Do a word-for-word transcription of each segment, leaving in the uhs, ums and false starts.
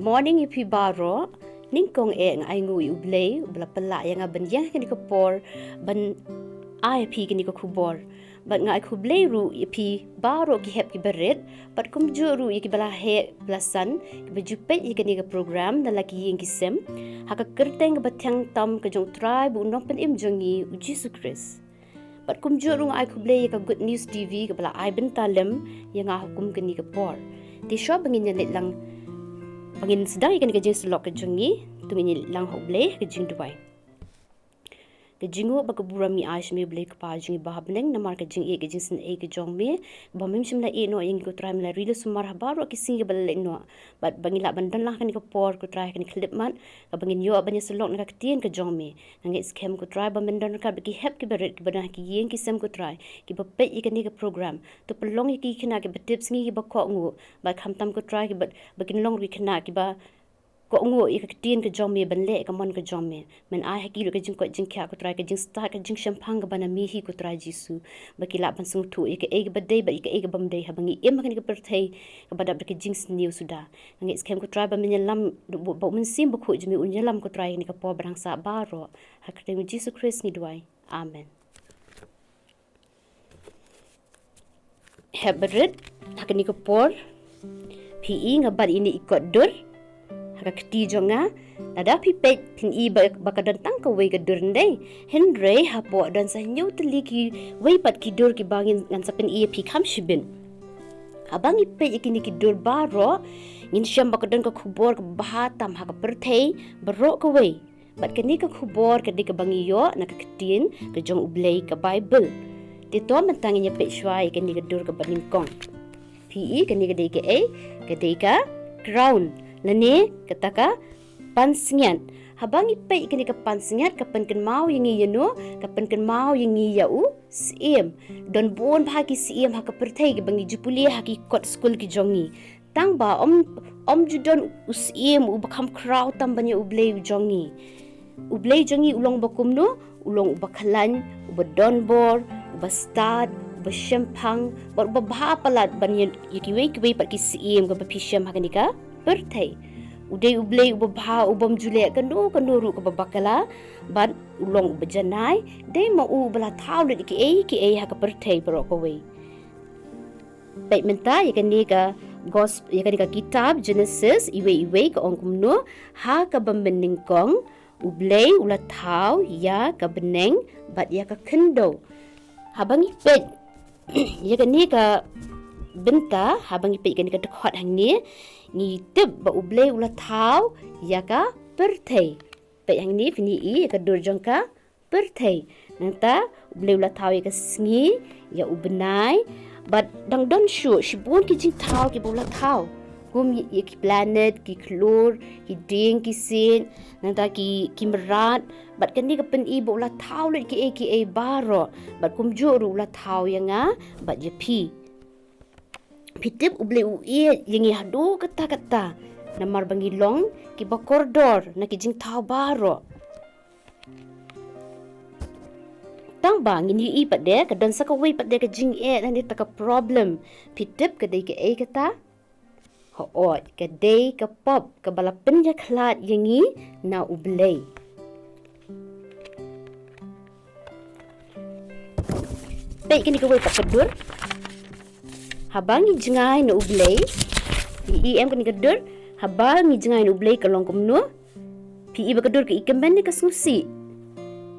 Morning ïa phi baroh. Nyngkong eh nga ai nguh ïa U Blei uba la pynlah ïa nga ban ïeng ha kane ka por ban ai ïa phi kane ka khubor. Bad nga ai khublei ruh ïa phi baroh ki hep ki barit, bad kumjuh ruh ïa kiba la heh ba la san kiba ju peit ïa kane ka program na la ki ïing ki sem, ha ka kyrteng kaba thiang tam ka jong U Trai bad U Nongpynim jong ngi U Jisu Khrist. Bad kumjuh ruh nga ai khublei ïa ka Good News T V kaba la ai bynta lem ïa nga ha kum kane ka por. Te shuwa ba ngin ïa leit lang, ba ngin sdang ïa kane ka jingsyllok ka jong ngi, to ngin ïa leit lang ha U Blei ha ka jingduwai. Ka jingnguh bad ka burom ngi ai sha me U Blei Kpa jong ngi ba ha bneng, namar ka jingïeit ka jingsngewbha ka jong me, ba mem shym la ïeh noh ïa ngi ko Trai, me la ri la sumar ha baroh ki sngi kiba la leit noh. Bad ba ngi lah ban don lang ha kane ka por ko Trai, ha kane ka khyllipmat kaba ngin ïoh ban ïasyllok na ka ktien ka jong me. Nga ngeit skhem ko Trai ba men don ryngkat bad ki hep ki barit kiba don ha ki ïing ki sem ko Trai, kiba peit ïa kane ka program. To pynlong ïa ki khynnah kiba tipsngi, kiba kohnguh, bad khamtam ko Trai kiba, ba kin long ruh ki khynnah kiba kohnguh ïa ka ktien ka jong me, ban leh ïa ka mon ka jong me. Men ai ha ki ruh ka jingkoit jingkhiah ko Trai, ka jingstad ka jingshemphang kaba na me hi ko Trai Jisu, ba ki lah ban sngewthuh ïa kaei kaba dei bad ïa kaei kabym dei haba ngi im ha kane ka pyrthei kaba dap da ka jingsniew suda. Nga ngeit skhem ko Trai ba men ïalam, ba U Mynsiem Bakhuid jong me un ïalam ko Trai ha kane ka por ba dang sah baroh. Ha ka kyrteng U Jisu Khrist ngi duwai. Amen. Hep barit, ha kane ka por phi i nga bat ïa ine i kot dur ha ka kti jong nga. Lada phi peit phin i ba, ba ka don tang kawei ka dur, ym dei? Hynrei hapoh don sa hynñiew tylli kiwei pat ki dur kiba ngin, ngan sa pyni ïa phi kham shibit. Haba ngi peit ïa kine ki dur baroh, ngin shem ba ka don ka khubor kaba bha tam ha ka pyrthei baroh kawei. Bad kane ka khubor ka dei kaba ngi ïoh na ka ktien ka jong U Blei, ka Baibl. Te to mynta ngin ïa peit shuwa ïa kane ka dur kaba nyngkong. Phi i kane ka dei kaei? Ka dei ka crown lane kata ka pansngiat. Haba ngi peit ïa kane ka pansngiat ka pynkynmaw ïa ngi ïano? Ka pynkynmaw ïa ngi ïa u syiem. Don bun bha ki syiem ha ka pyrthei kiba ngi ju pule ha ki kot skul ki jong ngi. Tang ba ym, ym ju don u syiem uba kham khraw tam ban ïa U Blei u jong ngi. U Blei jong ngi u long uba kumno? U long uba khlaiñ, uba don bor, uba stad, uba shemphang, bad uba bha palat ban ïa, ïa kiwei kiwei pat ki syiem kaba phi shem ha kane ka pyrthei. U dei U Blei uba bha, ubym ju leh kano kano ruh kaba bakla, bad u long uba janai, dei ma u uba la thaw lut ïa kiei kiei ha ka pyrthei baroh kawei. Peit mynta ïa kane ka gos-, ïa kane ka kitab Genesis, iwei iwei ka ong kumno? Ha kaba mynnyngkong U Blei u la thaw ïa ka bneng bad ïa ka khyndew. Haba ngi peit ïa kane ka bynta, haba ngi peit ïa kane ka dkhot hangne, ngi tip ba U Blei u la thaw ïa ka pyrthei. Peit hangne phin i ïa ka dur jong ka pyrthei. Nangta U Blei u la thaw ïa ka sngi, ïa u bnai, bad dang don shuh shibun ki jingthaw kiba u la thaw. Kum ïa, ïa ki planet, ki khlur, ki dieng, ki siej, nangta ki, ki mrad, bad kane ka pyni ba u la thaw lut kiei kiei baroh, bad kumjuh ruh u la thaw ïa nga bad ïa phi. Phi tip U Blei u ïeit ïa ngi haduh katta katta, namar ba ngi long kiba kordor na ki jingthaw baroh. Tang ba ngin ïohi pat de, ka don sa kawei pat de ka jingeh lane kata ka problem. Phi tip ka dei kaei kata? Hooid, ka dei ka pop kaba la pynïakhlad ïa ngi na U Blei. Peit kane kawei pat ka dur. Haba ngi jngai na U Blei, i, i em kane ka dur, haba ngi jngai na U Blei ka long kumno? Phi i ba ka dur ka i kmen ne ka sngewsih?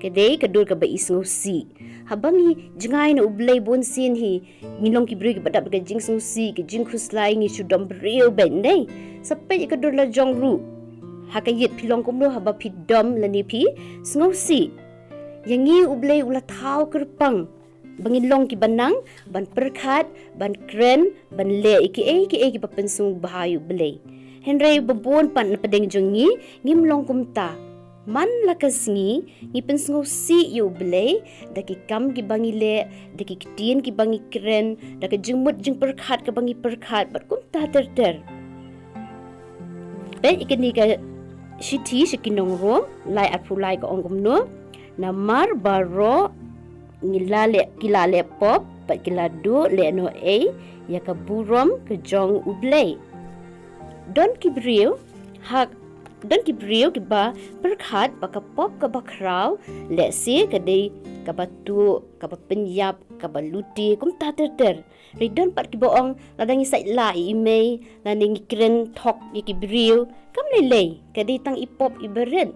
Ka dei ka dur kaba i sngewsih. Haba ngi jngai na U Blei bunsien hi, ngi long ki briew kiba dap da ka jingsngewsih, ka jingkhuslai, ngi shu dom briew beit, ym dei? Sa peit ïa ka dur la jong ruh. Ha ka ïit phi long kumno haba phi dom lane phi sngewsih? Ïa ngi U Blei u la thaw kyrpang ba ngin long kiba nang ban pyrkhat, ban kren, ban leh ïa kiei kiei kiba pynsngewbha ïa U Blei. Hynrei ba bun pat na pdeng jong ngi ngim long kumta. Man la ka sngi ngi pynsngewsih ïa U Blei da ki kam kiba ngi leh, da ki ktien kiba ngi kren, da ka jingmut jingpyrkhat kaba ngi pyrkhat, bad kumta ter ter. Peit ïa kane ka shithi sha ki nong Rom, lai arphew lai ka ong kumno? Namar baroh ngi la leh, ki la leh pop, bad ki la duh lehnohei ïa ka burom ka jong U Blei. Don ki briew Ha, don ki briew kiba pyrkhat ba ka pop kaba khraw lehse ka dei kaba tuh, kaba pynïap, kaba lute, kumta ter ter. Hynrei don pat kiba ong, lada ngi sait lah ïa i mei lane ngi kren thok ïa ki briew, kam lei lei, ka dei tang i pop iba rit.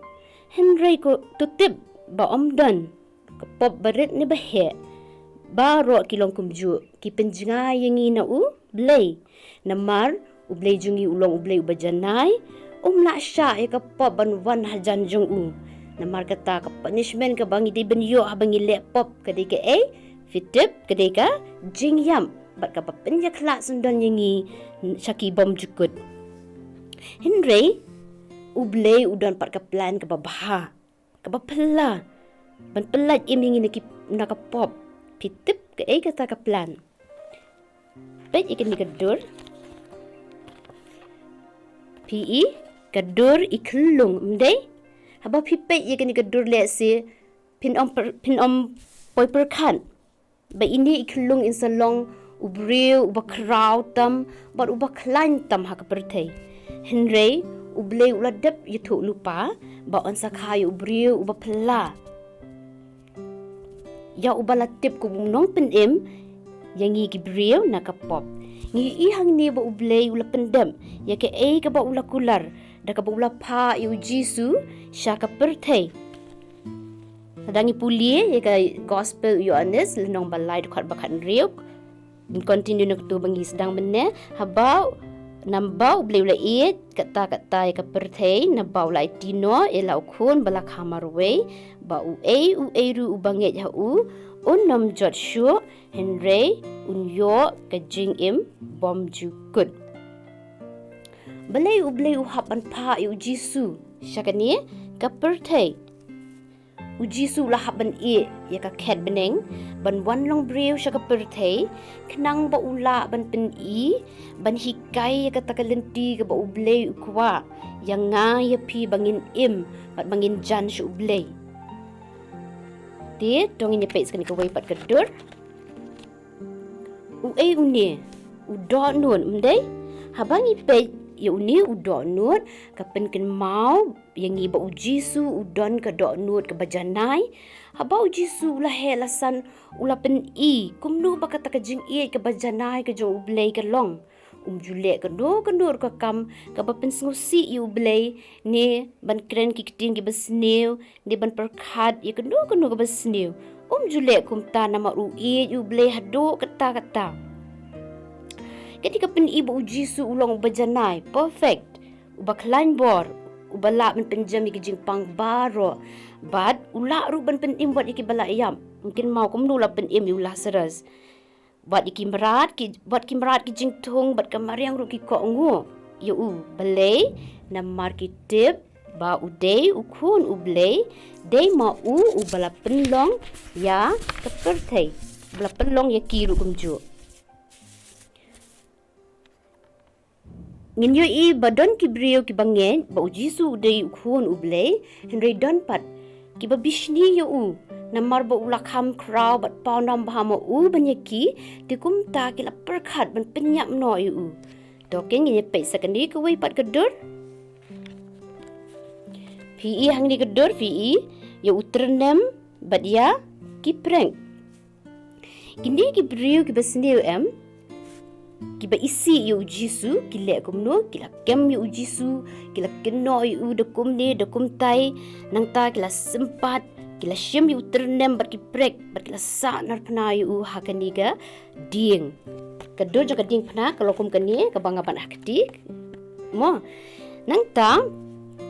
Hynrei ko, to tip ba ym don ka pop ba rit ne ba heh. Baroh ki long kumjuh, ki pynjngai ïa ngi na U Blei. Namar U Blei jong ngi u long U Blei uba janai, um lah shah ïa ka pop ban wan hajan jong u. Namar kata, ka punishment kaba ngi dei ban ïoh haba ngi leh pop ka dei kaei? Phi tip, ka dei ka jingïap, bad kaba pynïakhlad syndon ïa ngi sha ki bymjukut. Hynrei U Blei u don pat ka plan kaba bha, kaba phylla, ban pyllait im ïa ngi na ki, na ka pop. Phi tip kaei kata ka plan? Peit ïa kane ka dur. Phi i, ka dur i khyllung, ym dei? Haba phi peit ïa kane ka dur lehse phin ym pyrkhat ba ine i khyllung in sa long u briew uba khraw tam bad uba khlaiñ tam ha ka pyrthei. Hynrei U Blei u la dep ïathuh lypa ba un sa kha ïa u briew uba phylla. Ïa uba la tip kum u nongpynim ïa ngi ki briew na ka pop. Ngi i hangne ba U Blei u la pyndep ïa kaei kaba u la kular da kaba u la phah ïa U Jisu sha ka pyrthei. Lada ngi pule ïa ka Gospel U Ïoannis lynnong ba lai dkhot ba khathynriew. Ngin continue na katu ba ngi sdang mynne. Haba, namar ba U Blei u la ïeit katta katta ïa ka pyrthei, naba u la aiti noh ïa la u Khun ba la kha marwei, ba uei uei ruh uba ngeit ha u un ym jot shuh, hynrei un ïoh ka jingim bymjukut. Balei U Blei u hap ban phah ïa U Jisu sha kane ka pyrthei? U Jisu u la hap ban ïeh ïa ka khet bneng, ban wan long briew sha ka pyrthei, khnang ba u lah ban pyni, ban hikai ïa kata ka lynti kaba U Blei u kwah ïa nga ïa phi ba ngin im bad ba ngin jan sha U Blei. Te to ngin ïa peit sa kane kawei pat ka dur. Uei une u dohnud, ym dei? Haba ngi peit ïa une u dohnud, ka pynkynmaw ïa ngi ba U Jisu u don ka dohnud kaba janai. Haba U Jisu u la heh la san, u la pyni kumno ba kata ka jingïeit kaba janai ka jong U Blei ka long. Um ju leh kano kano ruh ka kam kaba pynsngewsih ïa U Blei, ne ban kren ki ktien kiba sniew, ne ban pyrkhat ïa kano kano kaba sniew. Um ju leh kumta namar u ïeit ïa U Blei haduh katta katta. Kane ka pyni ba U Jisu u long uba janai, perfect, uba khlaiñ bor, uba lah ban pynjem ïa ki jingpang baroh. Bad u lah ruh ban pynim wat ïa kiba la ïap. Ngin kynmaw kumno u la pynim ïa u Lasarus. Wat ïa ki mrad ki, wat ki mrad ki jingthung, bad ka mariang ruh ki kohnguh ïa u. Balei? Namar ki tip ba u dei u Khun U Blei, dei ma u uba la pynlong ïa ka pyrthei, uba la pynlong ïa ki ruh kumjuh. Ngin ïohi ba don ki briew kiba ngeit ba U Jisu u dei u Khun U Blei, hynrei don pat kiba bishni ïa u namar ba u la kham khraw bad pawnam bha ma u ban ïa ki, te kumta ki la pyrkhat ban pynïap noh ïa u. To ngin ïa peit sa kane kawei pat ka dur. Phi i hangne ka dur, phi i ïa u tyrnem bad ïa ki prek. Kine ki briew kiba sniew em, kiba isih ïa U Jisu, ki leh kumno? Ki la kem ïa U Jisu, ki la kynnoh ïa u da kumne da kumtai, nangta ki la sympat, ki la shim ïa u tyrnem bad ki prek, bad ki la sah narphna ïa u ha kane ka dieng. Ka dur jong ka diengphna ka long kum kane kaba nga ban aiti. Mo. Nangta,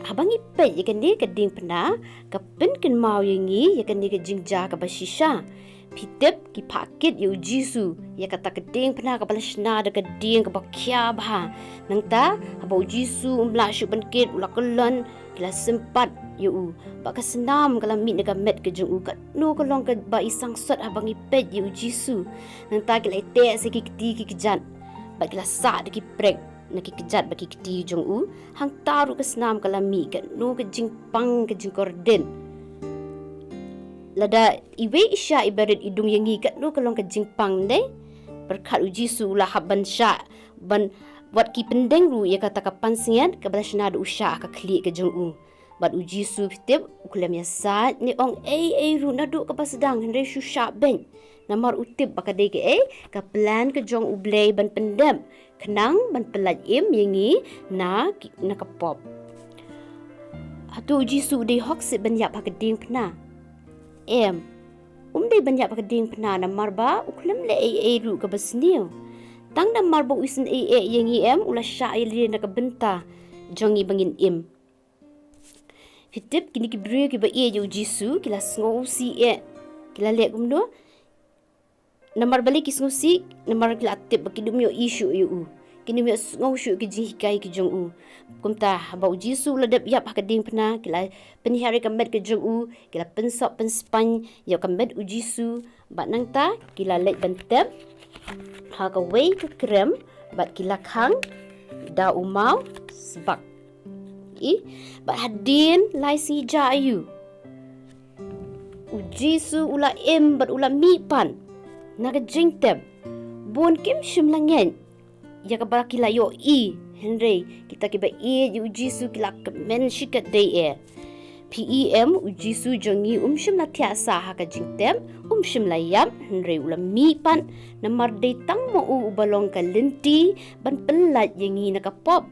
haba ngi peit ïa kane ka diengphna, ka pynkynmaw ïa ngi ïa kane ka jingjia kaba shisha. Phi tip, ki phah kit ïa U Jisu ïa kata ka diengphna kaba la shna da ka dieng kaba khia bha. Nangta, haba U Jisu um lah shuh ban kit, u la kyllon, ki la sympat ïa u. Bad ka snam ka la mih na ka met ka jong u. Katno ka long kaba i sangsot haba ngi peit ïa U Jisu. Nangta ki la ïateh sa ki kti ki kjat, bad ki la sah da ki prek na ki kjat bad ki kti jong u. Hangta ruh ka snam ka la mih, katno ka jingpang, ka jingkordit. Lada iwei i shah iba rit i dung ïa ngi, katno ka long ka jingpang, dei? Pyrkhat, U Jisu u la hap ban shah, ban, Wat ki pyndeng ruh ïa kata ka pansngiat kaba la shna da u shah ha ka khlieh ka jong u. Bad u Jisu phi tip u khlem ïasaid ne ong ei ei ruh naduh kaba sdang hynrei shu shah beit. Namar u tip ba ka dei kaei ka plan ka jong U Blei ban pyndep khnang ban pyllait im ïa ngi na ki, na ka pop. Hato u Jisu u dei hok seh ban ïap ha ka diengphna? Em. Um dei ban ïap ha ka diengphna namar ba u khlem leh ei ei ruh kaba sniew. Tang namar ba u isynei eh ïa ngi em u la shah ïalade na ka bynta jong ngi ba ngin im. Phi tip kine ki briew kiba ïeit ïa u Jisu ki la sngewsih eh. Ki la leh kumno? Namar balei ki sngewsih? Namar ki la tip ba kim ïohi shuh ïa u. Kim ïohsngew shuh ki jinghikai ki jong u. Kumta haba u Jisu u la dep ïap ha ka diengphna ki la pynhiar ïa ka met ka jong u, ki la pynsop pynspaiñ ïa ka met u Jisu, bad nangta ki la leit ban tep ha kawei ka krem bad ki la khang da u maw sbak. I, bad hadien lai sngi jia aiu u Jisu u la im bad u la mih pat na ka jingtep. Bun kim shym la ngeit ïa kaba ki la ïohi, hynrei kita kiba ïeit ïa u Jisu ki la kmen shikatdei eh. Phi i em, u Jisu jong ngi um shym la thiah sah ha ka jingtep, um shym la ïap, hynrei u la mih pat namar dei tang ma u uba long ka lynti ban pyllait ïa ngi na ka pop.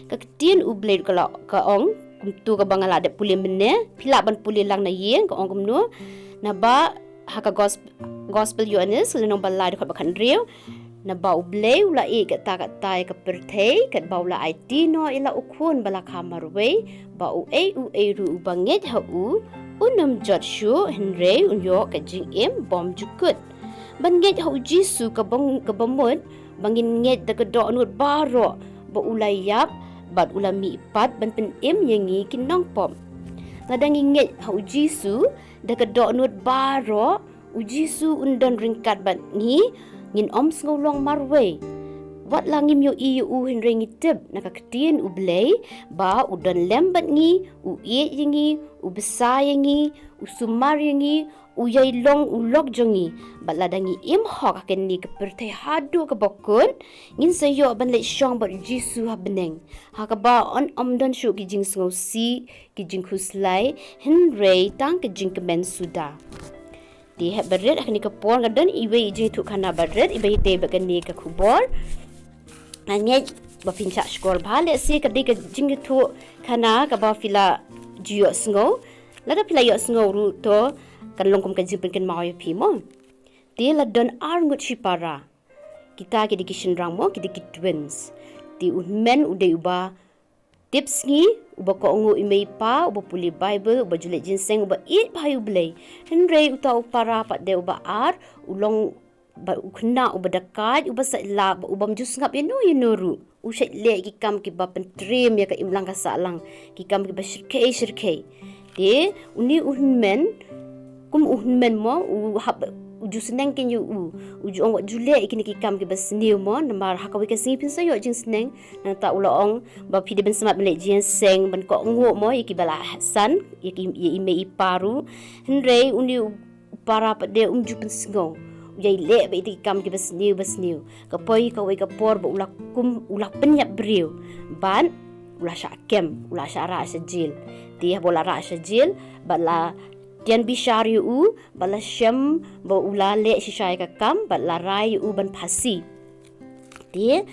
Ka ktien U Blei ka la ka ong kumta kaba nga la dep pule mynne, phi lah ban pule lang na ïing, ka ong kumno? Naba ha ka gos-, Gospel Ïoannis lynnong ba lai dkhot ba khathynriew, naba U Blei u la ïeit katta katta ïa ka pyrthei katba u la aiti noh ïa la u khun ba la kha marwei, ba uei uei ruh uba ngeit ha u un ym jot shuh hynrei un ïoh ka jingim bymjukut. Ban ngeit ha u Jisu kaba, kaba mut ba ngin ngeit da ka dohnud baroh ba u la ïap bad u la mih pat ban pynim ïa ngi ki nongpop. Lada ngi ngeit ha u Jisu da ka dohnud baroh, u Jisu un don ryngkat bad ngi, ngin ym sngew long marwei. Wat la ngim ïohi ïa u hynrei ngi tip na ka ktien U Blei ba u don lem bad ngi, u ïeit ïa ngi, u bsa ïa ngi, u sumar ïa ngi, u ïai long u lok jong ngi. Bad lada ngi im hok ha kane ka pyrthei haduh kaba kut, ngin sa ïoh ban leit shong bad u Jisu ha bneng, ha kaba un ym don shuh ki jingsngewsih, ki jingkhuslai, hynrei tang ki jingkmen suda. Te hep ba rit ha kane ka por nga don iwei i jingïathuhkhana ba rit iba ïadei bad kane ka khubor. Nga ngeit ba phin shah shkor bha, lehse ka dei ka jingïathuhkhana kaba phi la ju ïohsngew. Lada phi la ïohsngew ruh to kan long kum ka jingpynkynmaw ïa phi mo. Te la don ar ngut shipara. Kita ki dei ki shynrang mo, ki dei ki twins. Te u hynmen u dei uba tipsngi, uba kohnguh i mei i pa, uba pule Baibl, uba ju leit jingïaseng, uba ïeit bha ïa U Blei. Hynrei uta u para pat de uba ar, u long ba u khynnah uba dakaid, uba sait lap, uba ym ju sngap ïano ïano ruh. U shait leh ki kam kiba pyntriem ïa ka imlang ka sahlang, ki kam kiba shyrkhei shyrkhei. Te une u hynmen, kum u hynmen mo, u hap, u ju sneng kein ïa u, u ju ong wat ju leh ïa kine ki kam kiba sniew mo, namar ha kawei ka sngi phin sa ïoh jingsneng. Nangta u la ong ba phi dei ban smat ban leit jingïaseng, ban kohnguh mo ïa kiba la san, ïa ki, ïa i mei i pa ruh. Hynrei une u para pat de um ju pynsngew. U ïai leh beit ïa ki kam kiba sniew ba sniew. Ka poi kawei ka por ba u la kum, u la pynïap briew. Bad u la shah kem, u la shah rah sha jel. Te haba u la rah sha jel, bad la tian bishar ïa u, bad la shem ba u la leh shisha ïa ka kam, bad la rai ïa u ban phasi. Te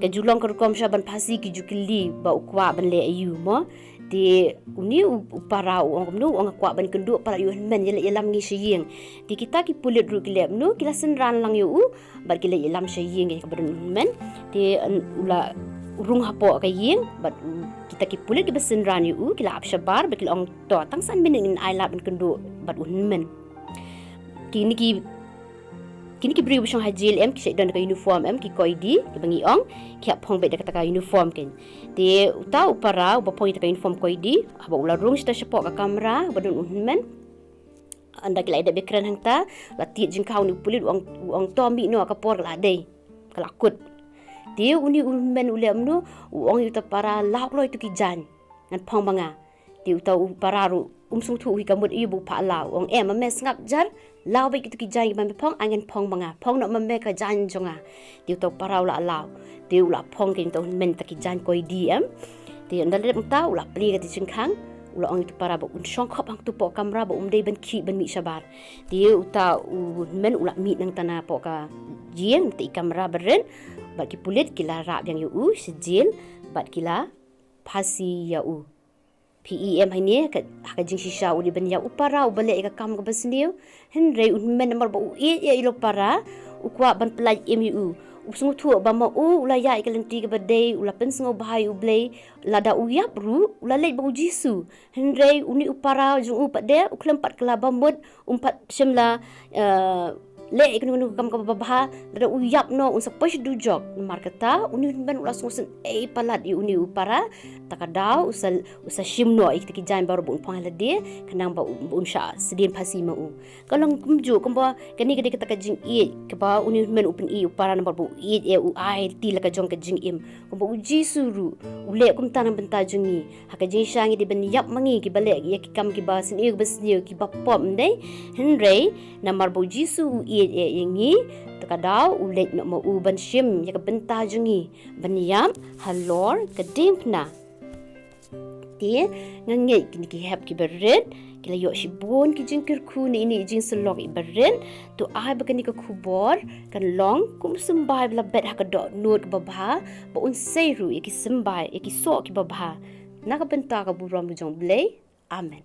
ka ju long ka rukom sha ban phasi, ki ju kylli ba u kwah ban leh aïu mo. Te une u, u para u ong kumno, u ong kwah ban kynduh para ïa u hynmen, ïaleh ïalam ngi sha ïing. Te kita ki pulit ruh ki leh kumno, ki la synran lang ïa u, bad ki leit ïalam sha ïing ïa kaba don u hynmen. Te, um, u la rung hapoh ka ïing, bad u, kita ki pulit kiba synran ïa u ki la ap shabar bad ki la ong to tang san minit ngin ailad ban kynduh bad u hynmen. Kine ki, kine ki briew ba shong ha jel em, ki shait don ka uniform em, ki koidi kiba ngi ong, ki hap phong beit da kata ka uniform kein. Te uta u para uba phong ïa kata ka uniform koidi, haba u la rung shata shapoh ka kamra ba don u hynmen, ynda ki la ïadep ïakren hangta, la tied jingkha une u pulit, u ong, u ong to mih noh, ka por ka la dei, ka la kut. Te une u hynmen u leh kumno, u ong ïa uta u para, lah kloi to ki jaiñ, ngan phong ma nga. Te uta u para ruh Um sngewthuh hi ka mut ïa u ba u phah law. U ong, em, ma me sngap jar, law beit kito ki jaiñ kiba me phong, ai ngan phong ma nga. Phong noh ma me ka jaiñ jong nga. Te uta u para u la law. Te u la phong kito u hynmen ta ki jaiñ koidi, em. Te ynda la dep mynta u la plie kata ka jingkhang. U la ong ïa uta u para ba un shong khop hangto hapoh kamra ba um dei ban khih ban mih shabar. Te uta u hynmen u la mih nangta napoh ka ïing, te i kamra barit. Bad ki pulit ki la rah biang ïa u sha jel. Bad ki la phasi ïa u. Phi i em hangne, ka, ha ka jingshisha u dei ban ïap u para uba leh ïa ka kam kaba sniew. Hynrei u hynmen namar ba u ïeit ïa u para, u kwah ban pyllait im ïa u. U sngewthuh ba ma u, u la ïaid ïa ka lynti kaba dei, u la pynsngewbha ïa u Blei, lada u ïap ruh, u la leit bad u Jisu. Hynrei une u para jong u pat de, u khlem pat kylla bamut, um pat shym la, eh, leh ïa kano kano ka kam kaba bha, lada u ïap noh un sa poi sha dujok. Namar kata, une u hynmen u la sngewsynei palat ïa une u para, ta ka daw u sa, u sa shim noh ïa kita ki jaiñ baroh ba un phong ha lade, khnang ba u, ba un shah sdien phasi ma u. Ka long kumjuh, kumba kane ka dei kata ka jingïeit, kaba une u hynmen u pyni ïa u para namar ba u ïeit ïa u, ai lynti la ka jong ka jingim. Kumba u Jisu ruh u leh kumta na bynta jong ngi. Ha ka jingshisha ngi dei ban ïap ma ngi kiba leh ïa ki kam kiba sniew, kiba sniew, kiba pop, ym dei? Hynrei namar ba u Jisu u ïeit ïa, ïa ngi, ta ka daw u leit noh ma u ban shim ïa ka bynta jong ngi, ban ïap halor ka diengphna. Te nga ngeit kine ki hep kiba rit ki la ïoh shibun ki jingkyrkhu ne ine i jingsyllok iba rit. To ai ba kane ka khubor kan long kum u symbai ba la bet ha ka dohnud kaba bha, ba un sei ruh ïa ki symbai, ïa ki soh kiba bha. Na ka bynta ka burom ka jong u Blei. Amen.